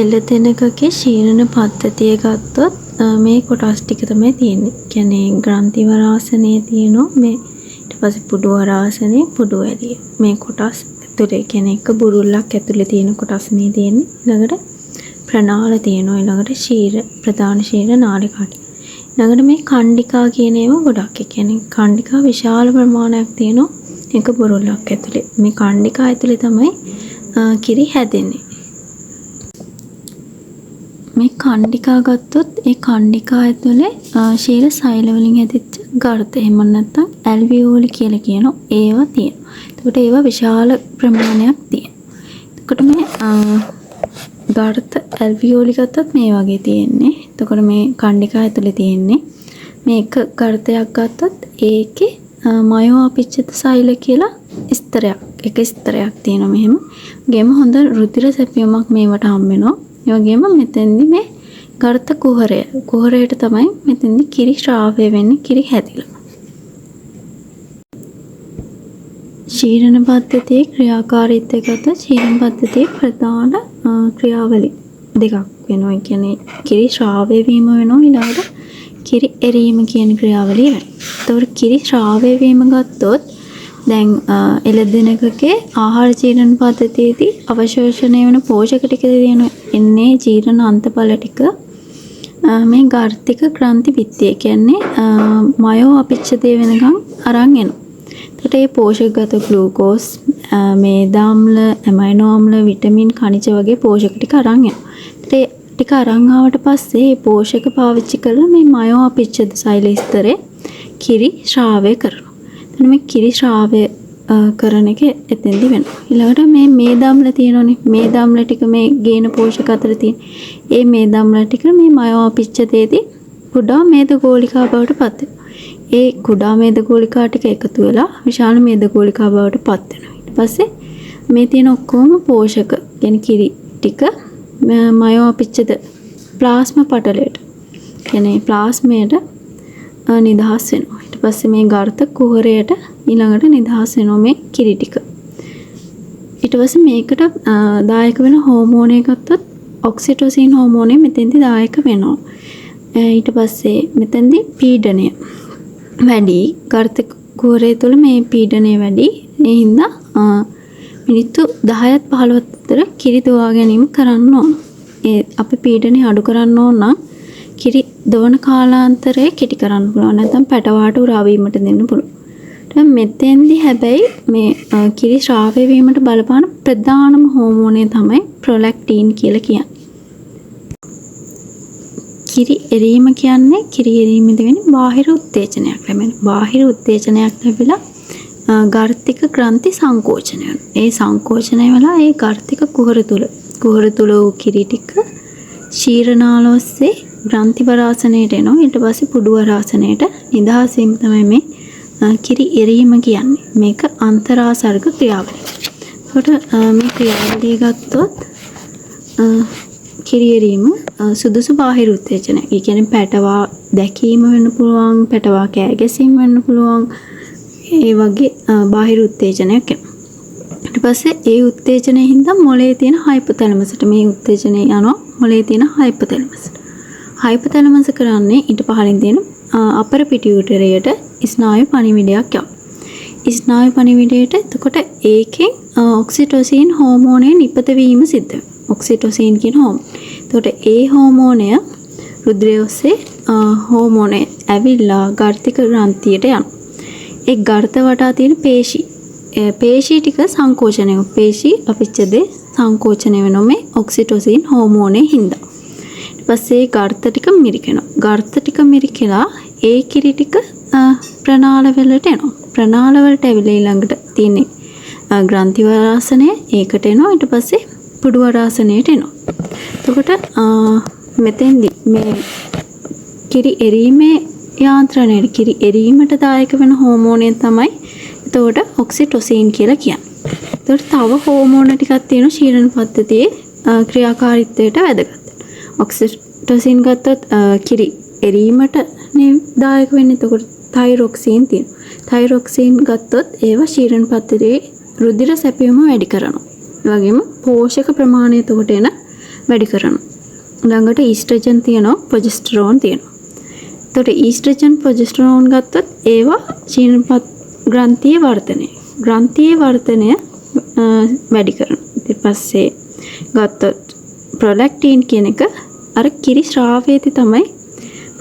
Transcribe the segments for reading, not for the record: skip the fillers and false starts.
එළදෙනකගේ ක්ෂීරණ පද්ධතිය ගත්තොත් මේ කොටස් ටික තමයි තියෙන්නේ. කියන්නේ ග්‍රන්ථි වරාසනය තියෙනවා, මේ ඊට පස්සේ පුඩු වරාසනය, පුඩු ඇලිය. මේ කොටස් ඇතුලේ, කියන්නේ එක බුරුල්ලක් ඇතුලේ තියෙන කොටස් මේ තියෙන්නේ. ඊළඟට ප්‍රනාල තියෙනවා, ඊළඟට ක්ෂීර ප්‍රධාන ක්ෂීර නාලිකා ටික. ඊළඟට මේ කණ්ඩිකා කියන ඒවා ගොඩක්. ඒ කියන්නේ කණ්ඩිකා විශාල ප්‍රමාණයක් තියෙනවා එක බුරුල්ලක් ඇතුලේ. මේ කණ්ඩිකා ඇතුලේ තමයි කිරි හැදෙන්නේ. මේ කණ්ඩිකා ගත්තොත් ඒ කණ්ඩිකා ඇතුලේ ක්ෂීර සෛල වලින් හැදිච්ච ගර්ත, එහෙම නැත්නම් ඇල්වියෝලි කියලා කියනවා, ඒවා තියෙනවා. එතකොට ඒවා විශාල ප්‍රමාණයක් තියෙනවා. එතකොට මේ ගර්ත ඇල්වියෝලි ගත්තොත් මේ වගේ තියෙන්නේ. එතකොට මේ කණ්ඩිකා ඇතුලේ තියෙන්නේ මේ එක ගර්තයක් ගත්තොත් ඒකේ මයෝ අපිච්චිත සෛල කියලා ස්තරයක්, එක ස්තරයක් තියෙනවා මෙහෙම. වගේම හොඳ රුධිර සැපයුමක් මේවට හම් වෙනවා. ඒ වගේම මෙතෙන්දි මේ ගර්ත කුහරය, කුහරයට තමයි මෙතෙන්දි කිරි ශ්‍රාවය වෙන්නේ, කිරි හැදිලා. ක්ෂීරණ පද්ධතියේ ක්‍රියාකාරීත්වය ගත්තොත් ක්ෂීරණ පද්ධතියේ ප්‍රධාන ක්‍රියාවලි දෙකක් වෙනවා. ඒ කියන්නේ කිරි ශ්‍රාවය වීම වෙනවා, ඊළඟට කිරි එරීම කියන ක්‍රියාවලිය වෙනවා. එතකොට කිරි ශ්‍රාවය වීම ගත්තොත් දැන් එළදෙනකගේ ආහාර ජීර්ණ පද්ධතියේදී අවශෝෂණය වෙන පෝෂක ටික තියෙනවා. එන්නේ ජීර්ණ අන්තඵල ටික මේ ගර්ථික ග්‍රන්ථි බිත්තිය, කියන්නේ මයෝ අපිච්ඡදය වෙනකන් අරන් එනවා. එතකොට මේ පෝෂකගත ග්ලූකෝස්, මේද අම්ල, ඇමයිනෝ අම්ල, විටමින්, ඛනිජ වගේ පෝෂක ටික අරන් එනවා. එතකොට ඒ ටික අරන් ආවට පස්සේ මේ පෝෂක පාවිච්චි කරලා මේ මයෝ අපිච්ඡද සෛල ස්තරේ කිරි ශ්‍රාවය කරනවා. එතන මේ කිරි ශ්‍රාවය කරන එක එතෙන්දි වෙනවා. ඊළඟට මේ මේද අම්ල තියෙනවනේ. මේද අම්ල ටික මේ ගේන පෝෂක අතර තියෙන. ඒ මේද අම්ල ටික මේ මයෝ අපිච්ඡදයේදී කුඩා මේද ගෝලිකා බවට පත් වෙනවා. ඒ කුඩා මේද ගෝලිකා ටික එකතු වෙලා විශාල මේද ගෝලිකා බවට පත් වෙනවා. ඊට පස්සේ මේ තියෙන ඔක්කොම පෝෂක, කියන්නේ කිරි ටික මයෝ අපිච්ඡද ප්ලාස්ම පටලයට, කියන්නේ ප්ලාස්මයට නිදහස් වෙනවා. ඊට පස්සේ මේ ගර්ත කුහරයට ඊළඟට නිදහස් වෙනවා මේ කිරි ටික. ඊට පස්සේ මේකට දායක වෙන හෝමෝනය ගත්තොත් ඔක්සිටොසින් හෝමෝනය මෙතෙන්දි දායක වෙනවා. ඊට පස්සේ මෙතෙන්දි පීඩනය වැඩි, ගර්ත කුහරය තුළ මේ පීඩනය වැඩි. ඒ හින්දා මිනිත්තු 10ත් 15ත් අතර කිරි දොවා ගැනීම කරන්න ඕන. ඒ අපි පීඩනය අඩු කරන්න ඕන නම් කිරි දොවන කාලාන්තරය කෙටි කරන්න පුළුවන්. නැත්නම් පැටවාට උරා වීමට දෙන්න පුළුවන්. දැන් මෙතෙන්දි හැබැයි මේ කිරි ශ්‍රාවය වීමට බලපාන ප්‍රධානම හෝමෝනය තමයි ප්‍රොලැක්ටින් කියලා කියන්නේ. කිරි එරීම කියන්නේ කිරි එරීමේදී වෙන්නේ බාහිර උත්තේජනයක් ලැබෙන. බාහිර උත්තේජනයක් ලැබිලා ගර්ථික ග්‍රන්ථි සංකෝචනය වෙනවා. ඒ සංකෝචනය වෙලා ඒ ගර්ථික කුහර තුල වූ කිරි ටික ක්ෂීරනාල ඔස්සේ ග්‍රන්ථි වරාසනයට එනවා. ඊට පස්සේ පුඩු වරාසනයට නිදහස් වීම තමයි මේ කිරි එරීම කියන්නේ. මේක අන්තරාසර්ග ක්‍රියාවලිය. එතකොට මේ ක්‍රියාවලිය ගත්තොත් කිරි එරීම සුදුසු බාහිර උත්තේජනය. ඒ කියන්නේ පැටවා දැකීම වෙන්න පුළුවන්, පැටවා කෑ ගැසීම වෙන්න පුළුවන්. ඒ වගේ බාහිර උත්තේජනයක් එනවා. ඊට පස්සේ ඒ උත්තේජනය හින්දා මොළයේ තියෙන හයිපොතැලමසට මේ උත්තේජනය යනවා මොළයේ තියෙන හයිපොතැලමසට. හයිපොතැලමස කරන්නේ ඊට පහළින් තියෙන අපර පිටියුටරයට ස්නායු පණිවිඩයක් යවනවා. ස්නායු පණිවිඩයට එතකොට ඒකෙන් ඔක්සිටොසින් හෝමෝනය නිපද වීම සිද්ධ වෙනවා. ඔක්සිටොසින් කියන හෝමෝන. එතකොට ඒ හෝමෝනය රුධිරය ඔස්සේ හෝමෝනය ඇවිල්ලා ගර්ථික ග්‍රන්ථියට යනවා. ඒ ගර්ථ වටා තියෙන පේශි ටික සංකෝචනය වෙනවා. පේශි අපිච්ඡදේ සංකෝචනය වෙනවා මේ ඔක්සිටොසින් හෝමෝනය හින්දා. ඊට පස්සේ ඒ ගර්ථ ටික මිරිකෙනවා. ගර්ථ ටික මිරිකලා ඒ කිරි ටික ප්‍රනාල වලට එනවා. ප්‍රනාල වලට ඇවිල්ලා ඊළඟට තියෙන ග්‍රන්ථි වරාසනය ඒකට එනවා. ඊට පස්සේ පුඩු වරාසනයට එනවා. එතකොට මෙතෙන්දි මේ කිරි එරීමේ යාන්ත්‍රණයට කිරි එරීමට දායක වෙන හෝමෝනය තමයි එතකොට ඔක්සිටොසින් කියලා කියන්නේ. එතකොට තව හෝමෝන ටිකක් තියෙනවා ක්ෂීරණ පද්ධතියේ ක්‍රියාකාරීත්වයට වැදගත්. ඔක්සිටොසින් ගත්තොත් කිරි එරීමට නේ දායක වෙන්නේ. එතකොට තයිරොක්සින් තියෙනවා. තයිරොක්සින් ගත්තොත් ඒවා ක්ෂීරණ පද්ධතියේ රුධිර සැපයුම වැඩි කරනවා. ඒ වගේම පෝෂක ප්‍රමාණය එතකොට එන වැඩි කරනවා. ඊළඟට ඊස්ට්‍රජන් තියෙනවා, ප්‍රොජෙස්ටරෝන් තියෙනවා. එතකොට ඊස්ට්‍රජන් ප්‍රොජෙස්ටරෝන් ගත්තොත් ඒවා ශීර්ණ ග්‍රන්ථියේ වර්ධනය. ග්‍රන්ථියේ වර්ධනය වැඩි කරනවා. ඊට පස්සේ ගත්තොත් ප්‍රොලැක්ටින් කියන එක අර කිරි ශ්‍රාවයේදී තමයි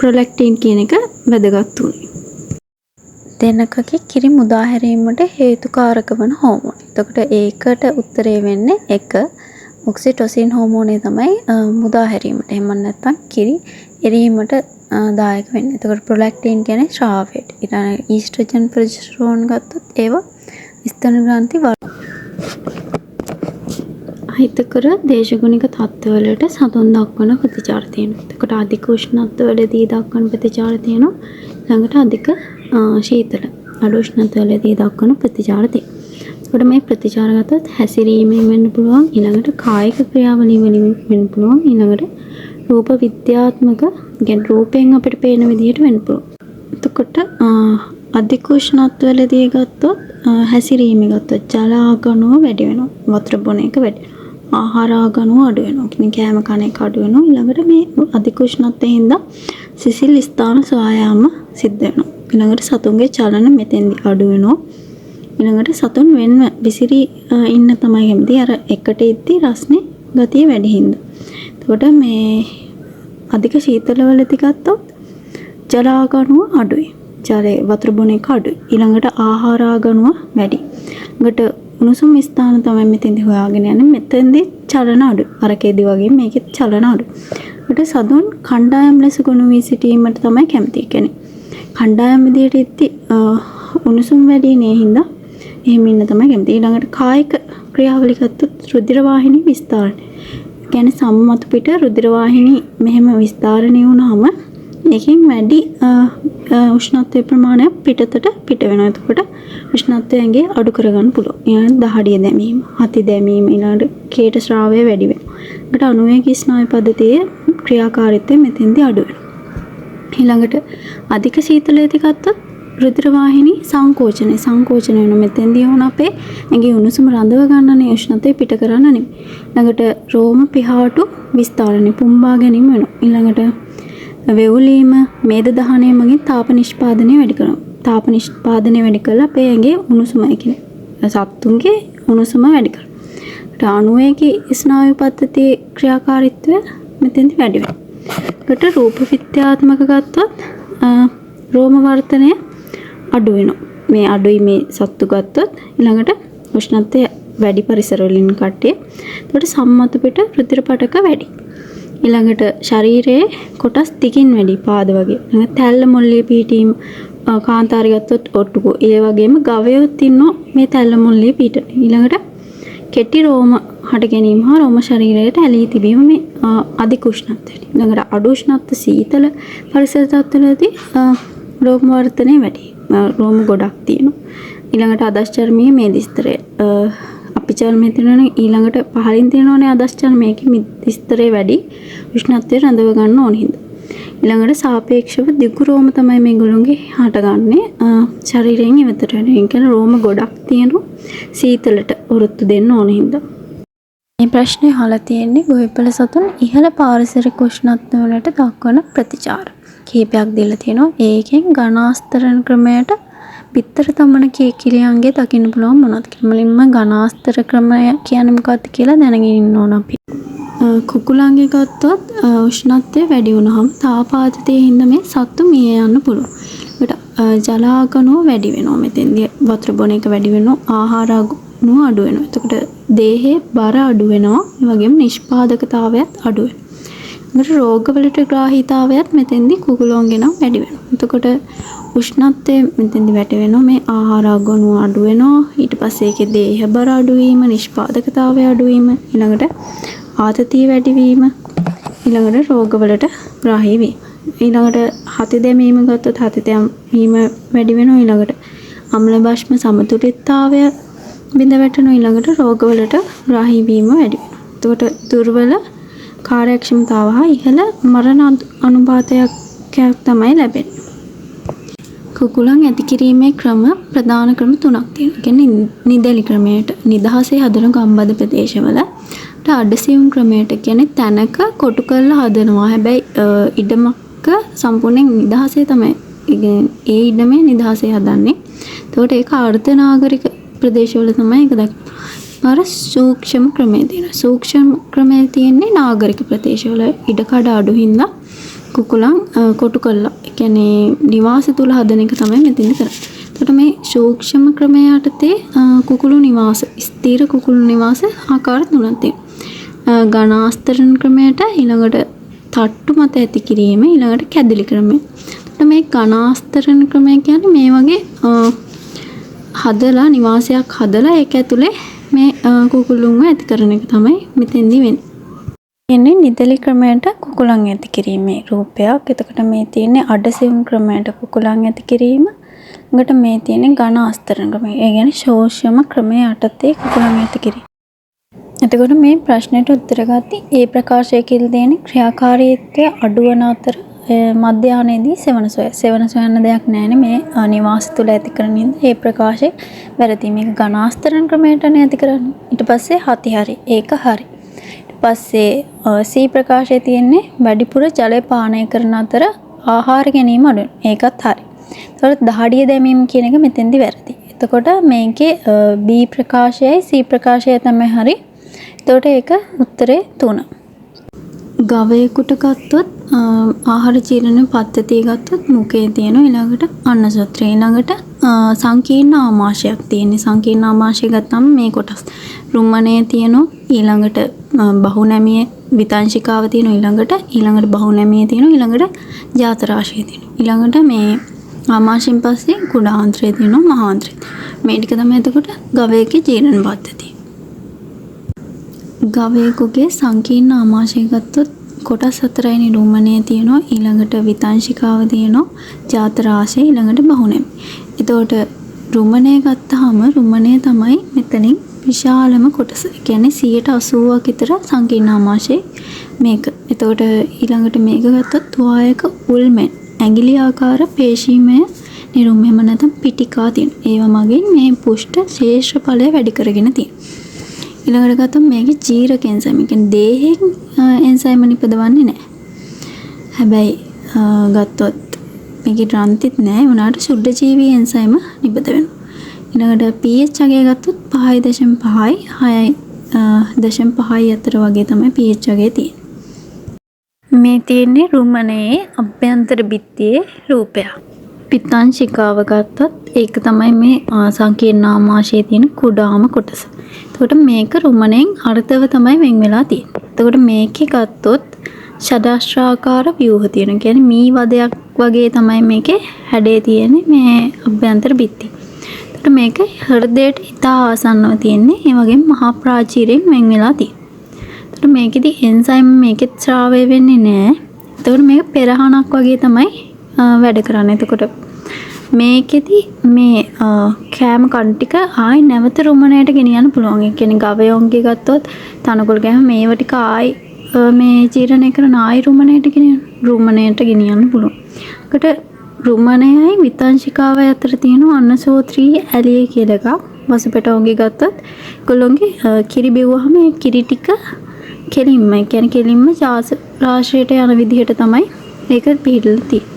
ප්‍රොලැක්ටින් කියන එක වැදගත් වුනේ. දෙනකගේ කිරි මුදා හැරීමට හේතුකාරක වන හෝමෝන. එතකොට ඒකට උත්තරේ වෙන්නේ 1 ඔක්සිටොසින් හෝමෝනය තමයි මුදා හැරීමට. එහෙම නැත්නම් කිරි එරීමට දායක වෙන්නේ. එතකොට ප්‍රොලැක්ටින් කියන්නේ ශ්‍රාවයට. ඊළඟ ඊස්ට්‍රජන් ප්‍රොජෙස්ටරෝන් ගත්තොත් ඒවා ස්තන ග්‍රන්ථි අහිතකර දේශගුණික තත්ත්වවලට සතුන් දක්වන ප්‍රතිචාර තියෙනවා. එතකොට අධික උෂ්ණත්වවලදී දක්වන ප්‍රතිචාර තියෙනවා. ඊළඟට අධික ශීතල අඩු උෂ්ණත්වවලදී දක්වන ප්‍රතිචාර තියෙනවා. එතකොට මේ ප්‍රතිචාර ගත්තොත් හැසිරීමෙන් වෙන්න පුළුවන්, ඊළඟට කායික ක්‍රියාවලිය වලින් වෙන්න පුළුවන්, ඊළඟට රූප විද්‍යාත්මක කියන්නේ රූපයෙන් අපිට පේන විදිහට වෙන්න පුළුවන්. එතකොට අධික උෂ්ණත්වවලදී ගත්තොත් හැසිරීම ගත්තොත් ජල ආගනුව වැඩි වෙනවා. වතුර බොන එක වැඩි වෙනවා. ආහාර ආගනුව අඩු වෙනවා. කියන්නේ කෑම කන එක අඩු වෙනවා. ඊළඟට මේ අධික උෂ්ණත්වයෙන් හින්දා සිසිල් ස්ථාන සොයා යාම සිද්ධ වෙනවා. ඊළඟට සතුන්ගේ චලන මෙතෙන්දි අඩු වෙනවා. ඊළඟට සතුන් වෙන්ව විසිරී ඉන්න තමයි කැමති. අර එකට ඉද්දි රස්නේ ගතිය වැඩි හින්දා. එතකොට මේ අධික ශීතලවලදී ගත්තොත් ජල ආගනුව අඩුයි. ජලය වතුර බොන එක අඩුයි. ඊළඟට ආහාර ආගනුව වැඩි. ඊළඟට උණුසුම් ස්ථාන තමයි මෙතෙන්දි හොයාගෙන යන්නේ. මෙතෙන්දි චලන අඩුයි. අරකේදි වගේ මේකෙත් චලන අඩුයි. ඊට සතුන් කණ්ඩායම් ලෙස ගොනු වී සිටීමට තමයි කැමති. ඒ කියන්නේ කණ්ඩායම් විදියට ඉද්දි උණුසුම් වැඩි නේ හින්දා එහෙම ඉන්න තමයි කැමති. ඊළඟට කායික ක්‍රියාවලි ගත්තොත් රුධිර වාහිනී විස්තරණය. ඒ කියන්නේ සම් මතු පිට රුධිර වාහිනී මෙහෙම විස්තරණය වුණාම ඒකෙන් වැඩි උෂ්ණත්වයේ ප්‍රමාණයක් පිටතට පිට වෙනවා. එතකොට උෂ්ණත්වය ඇඟේ අඩු කරගන්න පුළුවන්. ඊළඟට දහඩිය දැමීම, හති දැමීම, ඊළඟට කේට ශ්‍රාවය වැඩි වෙනවා. ඊළඟට අනුවේගී ස්නායු පද්ධතියේ ක්‍රියාකාරීත්වය මෙතෙන්දී අඩු වෙනවා. ඊළඟට අධික සීතලයේදී ගත්තොත් රුධිර වාහිනී සංකෝචනය වෙනවා. මෙතෙන්දී ඕන අපේ ඇඟේ උණුසුම රඳව ගන්නනේ, උෂ්ණත්වය පිට කරන්න නෙමෙයි. ඊළඟට රෝම පිහාටු විස්තරණය පුම්බා ගැනීම වෙනවා. ඊළඟට වෙවුලීම, මේද දහනය මගින් තාප නිෂ්පාදනය වැඩි කරනවා. තාප නිෂ්පාදනය වැඩි කරලා අපේ ඇඟේ උණුසුම, ඒ කියන්නේ සත්තුන්ගේ උණුසුම වැඩි කරනවා. ඊට අණුවේගී ස්නායු පද්ධතියේ ක්‍රියාකාරීත්වය මෙතෙන්දි වැඩි වෙනවා. ඊට රූප විද්‍යාත්මක ගත්තොත් රෝම වර්ධනය අඩු වෙනවා. මේ අඩුයි මේ සත්තු ගත්තොත්. ඊළඟට උෂ්ණත්වය වැඩි පරිසරවල ඉන්න කට්ටිය. එතකොට සම්මත පිට රුධිර පටක වැඩි. ඊළඟට ශරීරයේ කොටස් දිගින් වැඩි, පාද වගේ. ඊළඟ තැල්ල මොල්ලිය පිහිටීම, කාන්තාරي ගත්තොත් ඔට්ටුකෝ. ඒ වගේම ගවයොත් ඉන්නවා මේ තැල්ල මොල්ලිය පිහිටන. ඊළඟට කෙටි රෝම හට ගැනීම හා රෝම ශරීරයට ඇලී තිබීම මේ අධික උෂ්ණත්වයට. ඊළඟට අඩු උෂ්ණත්ව සීතල පරිසර තත්ත්වවලදී රෝම වර්ධනය වැඩි. රෝම ගොඩක් තියෙනවා. ඊළඟට අදශ්චර්මීය මේද ස්තරය. අපි චර්මයේ තියෙනවනේ, ඊළඟට පහළින් තියෙනවනේ අදශ්චර්මය. ඒකේ මේද ස්තරය වැඩි, උෂ්ණත්වය රඳව ගන්න ඕන හින්දා. ඊළඟට සාපේක්ෂව දිගු රෝම තමයි මේගොල්ලොන්ගේ හටගන්නේ ශරීරයෙන් ඉවතට වෙන. ඒ කියන්නේ රෝම ගොඩක් තියෙනවා සීතලට ඔරොත්තු දෙන්න ඕන හින්දා. මේ ප්‍රශ්නේ අහලා තියෙන්නේ ගොවිපළ සතුන් ඉහළ පාරිසරික උෂ්ණත්ව වලට දක්වන ප්‍රතිචාර කිහිපයක් දීලා තියෙනවා. ඒකෙන් ඝනාස්තරණ ක්‍රමයට බිත්තර තඹන කේකිලියන්ගේ දකින්න පුළුවන් මොනවද කියලා. මුලින්ම ඝනාස්තර ක්‍රමය කියන්නේ මොකක්ද කියලා දැනගෙන ඉන්න ඕන අපි. කුකුලන්ගේ ගත්තොත් උෂ්ණත්වය වැඩි වුණාම තාප ආතතිය හින්දා මේ සත්තු මිය යන්න පුළුවන්. ඒකට ජල ආගනුව වැඩි වෙනවා මෙතෙන්දී. වතුර බොන එක වැඩි වෙනවා. ආහාර ආගනුව අඩු වෙනවා. එතකොට දේහයේ බර අඩු වෙනවා. ඒ වගේම නිෂ්පාදකතාවයත් අඩු වෙනවා. ඊළඟට රෝගවලට ග්‍රාහීතාවයත් මෙතෙන්දී කුකුලොන්ගේ නම් වැඩි වෙනවා. එතකොට උෂ්ණත්වය මෙතෙන්දී වැඩි වෙනවා. මේ ආහාර ආගනුව අඩු වෙනවා. ඊට පස්සේ ඒකේ දේහ බර අඩුවීම, නිෂ්පාදකතාවය අඩුවීම, ඊළඟට ආතතිය වැඩිවීම, ඊළඟට රෝගවලට ග්‍රාහී වීම. ඊළඟට හති දැමීම ගත්තොත් හති දැමීම වැඩි වෙනවා. ඊළඟට අම්ල භස්ම සමතුලිතතාවය බිඳ වැටෙනවා. ඊළඟට රෝගවලට ග්‍රාහී වීම වැඩි වෙනවා. එතකොට දුර්වල කාර්යක්ෂමතාව හා ඉහළ මරණ අනුපාතයක් තමයි ලැබෙන්නේ. කුකුලන් ඇති කිරීමේ ක්‍රම ප්‍රධාන ක්‍රම තුනක් තියෙනවා. කියන්නේ නිදැලි ක්‍රමයට නිදහසේ හදන ගම්බද ප්‍රදේශවල අඩසියුම් ක්‍රමයට කියන්නේ තැනක කොටු කරලා හදනවා. හැබැයි ඉඩමක සම්පූර්ණයෙන් නිදහසේ තමයි ඒ ඉඩමේ නිදහසේ හදන්නේ. එතකොට ඒක අර්ධ නාගරික ප්‍රදේශවල තමයි ඒක දකින්නේ. අර සූක්ෂම ක්‍රමය තියෙනවා. සූක්ෂම ක්‍රමය තියෙන්නේ නාගරික ප්‍රදේශවල ඉඩකඩ අඩු හින්දා කුකුලන් කොටු කරලා ඒ කියන්නේ නිවාස තුල හදන එක තමයි මෙතෙන්දි කරන්නේ. එතකොට මේ සූක්ෂම ක්‍රමය යටතේ කුකුළු නිවාස ස්ථිර කුකුළු නිවාස ආකාර තුනක් තියෙනවා. ඝනාස්තරණ ක්‍රමයට ඊළඟට තට්ටු මත ඇති කිරීම ඊළඟට කැදලි ක්‍රමය. එතකොට මේ ඝනාස්තරණ ක්‍රමය කියන්නේ මේ වගේ හදලා නිවාසයක් හදලා ඒක ඇතුලේ මේ කුකුළුන්ව ඇති කරන එක තමයි මෙතෙන්දි වෙන්නේ. තියෙන්නේ නිදලි ක්‍රමයට කුකුලන් ඇති කිරීමේ රූපයක්. එතකොට මේ තියෙන්නේ අඩසියුම් ක්‍රමයට කුකුලන් ඇති කිරීම. ඊළඟට මේ තියෙන්නේ ඝන ආස්තරණ ක්‍රමය. ඒ කියන්නේ සූක්ෂම ක්‍රමය යටතේ කුකුලන් ඇති කිරීම. එතකොට මේ ප්‍රශ්නෙට උත්තර ගත්තී ඒ ප්‍රකාශය කියලා තියෙන්නේ ක්‍රියාකාරීත්වය අඩුවන අතර මධ්‍යාහ්නයේදී සෙවණ සොය. සෙවණ සොයන්න දෙයක් නෑනේ මේ නිවාස තුල ඇති කරන හින්දා ඒ ප්‍රකාශය වැරදි. මේක ඝනාස්තරණ ක්‍රමයටනේ ඇති කරන්නේ. ඊට පස්සේ හති හරි. ඒක හරි. ඊට පස්සේ සී ප්‍රකාශයේ තියෙන්නේ වැඩිපුර ජලය පානය කරන අතර ආහාර ගැනීම අඩු වෙනවා. ඒකත් හරි. එතකොට දහඩිය දැමීම කියන එක මෙතෙන්දි වැරදි. එතකොට මේකේ බී ප්‍රකාශයයි සී ප්‍රකාශයයි තමයි හරි. එතකොට ඒක උත්තරේ 3. ගවයෙකුට ගත්තොත් ආහාර ජීර්ණ පද්ධතිය ගත්තොත් මුඛයේ තියෙනවා ඊළඟට අන්නසූත්‍රය ඊළඟට සංකීර්ණ ආමාශයක් තියෙන්නේ. සංකීර්ණ ආමාශය ගත්තම මේ කොටස් රුමනය තියෙනවා ඊළඟට බහුනැමිය විතංශිකාව තියෙනවා ඊළඟට බහුනැමිය තියෙනවා ඊළඟට ජාතරාශය තියෙනවා. ඊළඟට මේ ආමාශයෙන් පස්සේ කුඩා ආන්ත්‍රය තියෙනවා මහාන්ත්‍රය. මේ ටික තමයි එතකොට ගවයෙක්ගේ ජීර්ණ පද්ධතිය. ගවයෙකුගේ සංකීර්ණ ආමාශය ගත්තොත් කොටස් හතරයිනේ රුමනය තියෙනවා ඊළඟට විතංශිකාව තියෙනවා ජාතරාශය ඊළඟට බහුනැමි. එතකොට රුමනය ගත්තාම රුමනය තමයි මෙතනින් විශාලම කොටස. ඒ කියන්නේ 80%ක් විතර සංකීර්ණ ආමාශයේ මේක. එතකොට ඊළඟට මේක ගත්තොත් තුවායක උල්මෙන් ඇඟිලි ආකාර පේශීමය නිරුම් එහෙම නැත්නම් පිටිකා තියෙනවා. ඒවා මගින් මේ පුෂ්ඨ ශේෂ්ඨ ඵලය වැඩි කරගෙන තියෙනවා. ඊළඟට ගත්තොත් මේකේ ජීරක එන්සයිම්. ඒ කියන්නේ දේහෙන් එන්සයිම නිපදවන්නේ නැහැ. හැබැයි ගත්තොත් මේකේ ග්‍රන්ථිත් නෑ. ඒ වුණාට ශුද්ධ ජීවී එන්සයිම නිපද වෙනවා. ඊළඟට pH අගය ගත්තොත් 5.5යි 6.5යි අතර වගේ තමයි pH අගය තියෙන්නේ. මේ තියෙන්නේ රුමනයේ අභ්‍යන්තර බිත්තියේ රූපයක්. පිත්තංශිකාව ගත්තොත් ඒක තමයි මේ සංකීර්ණ ආමාශයේ තියෙන කුඩාම කොටස. එතකොට මේක රුමනයෙන් අර්ධව තමයි වෙන් වෙලා තියෙන්නේ. එතකොට මේකේ ගත්තොත් ෂඩාශ්‍රාකාර ව්‍යුහ තියෙනවා. කියන්නේ මී වදයක් වගේ තමයි මේකේ හැඩය තියෙන්නේ මේ අභ්‍යන්තර බිත්තිය. එතකොට මේක හෘදයට ඉතා ආසන්නව තියෙන්නේ. ඒ වගේම මහා ප්‍රාචීරයෙන් වෙන් වෙලා තියෙනවා. එතකොට මේකෙදි එන්සයිම් මේකෙත් ශ්‍රාවය වෙන්නේ නෑ. එතකොට මේක පෙරහනක් වගේ තමයි වැඩ කරන්නේ. එතකොට මේකෙදි මේ කෑම කණු ටික ආයි නැවත රුමනයට ගෙනියන්න පුළුවන්. ඒ කියන්නේ ගවයොන්ගේ ගත්තොත් තනකොළ කෑම මේව ටික ආයි මේ ජීර්ණය කරන ආයි රුමනයට ගෙනියන්න රුමනයට ගෙනියන්න පුළුවන්. එතකොට රුමනයයි විතංශිකාවයි අතර තියෙන අන්නසෝත්‍රී ඇලිය කියලා එකක්. වසුපැටවුන්ගේ ගත්තොත් ඒගොල්ලොන්ගේ කිරි බිව්වහම ඒ කිරි ටික කෙලින්ම ඒ කියන්නේ කෙලින්ම රාශියට යන විදිහට තමයි ඒක පිහිටලා තියෙන්නේ.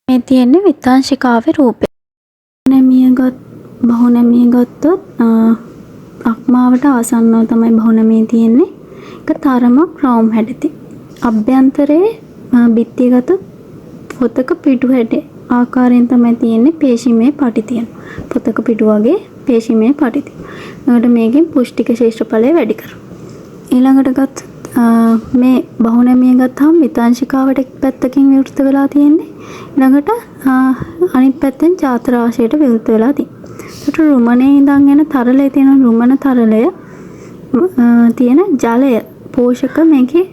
මේ තියෙන්නේ විතංශිකාවේ රූපය. බහුනැමිය ගත්තොත් අක්මාවට ආසන්නව තමයි බහුනැමිය තියෙන්නේ. ඒක තරමක් රවුම් හැඩති. අභ්‍යන්තරයේ බිත්තිය ගත්තොත් පොතක පිටු හැඩ ආකාරයෙන් තමයි තියෙන්නේ. පේශිමය පටි තියෙනවා. පොතක පිටු වගේ පේශිමය පටි තියෙනවා. ඊළඟට මේකෙන් පුෂ්ටික ශේෂ්ඨ ඵලය වැඩි කරනවා. ඊළඟට ගත්තොත් මේ බහුනැමිය ගත්තාම විතංශිකාවට එක් පැත්තකින් විවෘත වෙලා තියෙන්නේ. ඊළඟට අනිත් පැත්තෙන් ජාතරාශයට විවෘත වෙලා තියෙන්නේ. එතකොට රුමනේ ඉඳන් එන තරලය තියෙන රුමන තරලය තියෙන ජලය පෝෂක මේකේ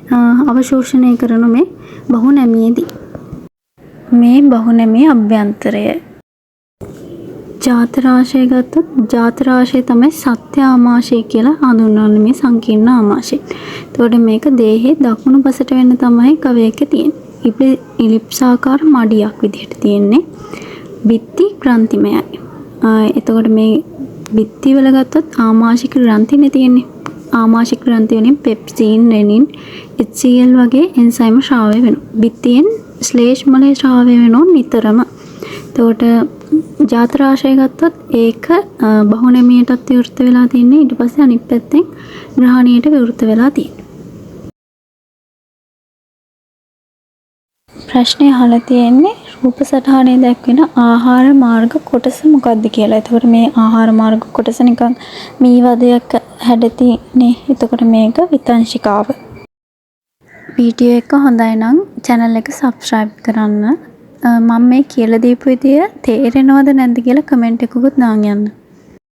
අවශෝෂණය කරන මේ බහුනැමියේදී. මේ බහුනැමිය අභ්‍යන්තරය. ජාතරාශය ගත්තොත් ජාතරාශය තමයි සත්‍ය ආමාශය කියලා හඳුන්වන්නේ මේ සංකීර්ණ ආමාශය. එතකොට මේක දේහයේ දකුණු පසට වෙන්න තමයි ගවයෙක්ගේ තියෙන්නේ. ඉලිප්සාකාර මඩියක් විදිහට තියෙන්නේ. බිත්ති ග්‍රන්ථිමයයි. එතකොට මේ බිත්ති වල ගත්තොත් ආමාශික ග්‍රන්ථිනේ තියෙන්නේ. ආමාශික ග්‍රන්ථි වලින් පෙප්සින්, රෙනින්, HCl වගේ එන්සයිම ශ්‍රාවය වෙනවා. බිත්තියෙන් ශ්ලේෂ්මලය ශ්‍රාවය වෙනවා නිතරම. එතකොට ජාතරාශය ගත්තොත් ඒක බහුනැමියටත් විවෘත වෙලා තින්නේ, ඊට පස්සේ අනිත් පැත්තෙන් ග්‍රහණයට විවෘත වෙලා තියෙන්නේ. ප්‍රශ්නේ අහලා තියෙන්නේ රූප සටහනේ දැක්වෙන ආහාර මාර්ග කොටස මොකක්ද කියලා. එතකොට මේ ආහාර මාර්ග කොටස නිකන් මී වදයක් හැඩති නේ. එතකොට මේක විතංශිකාව. වීඩියෝ එක හොඳයි නම් චැනල් එක සබ්ස්ක්‍රයිබ් කරන්න. මම මේ කියලා දීපු විදිය තේරෙනවද නැද්ද කියලා කමෙන්ට් එකකුත් දාන් යන්න.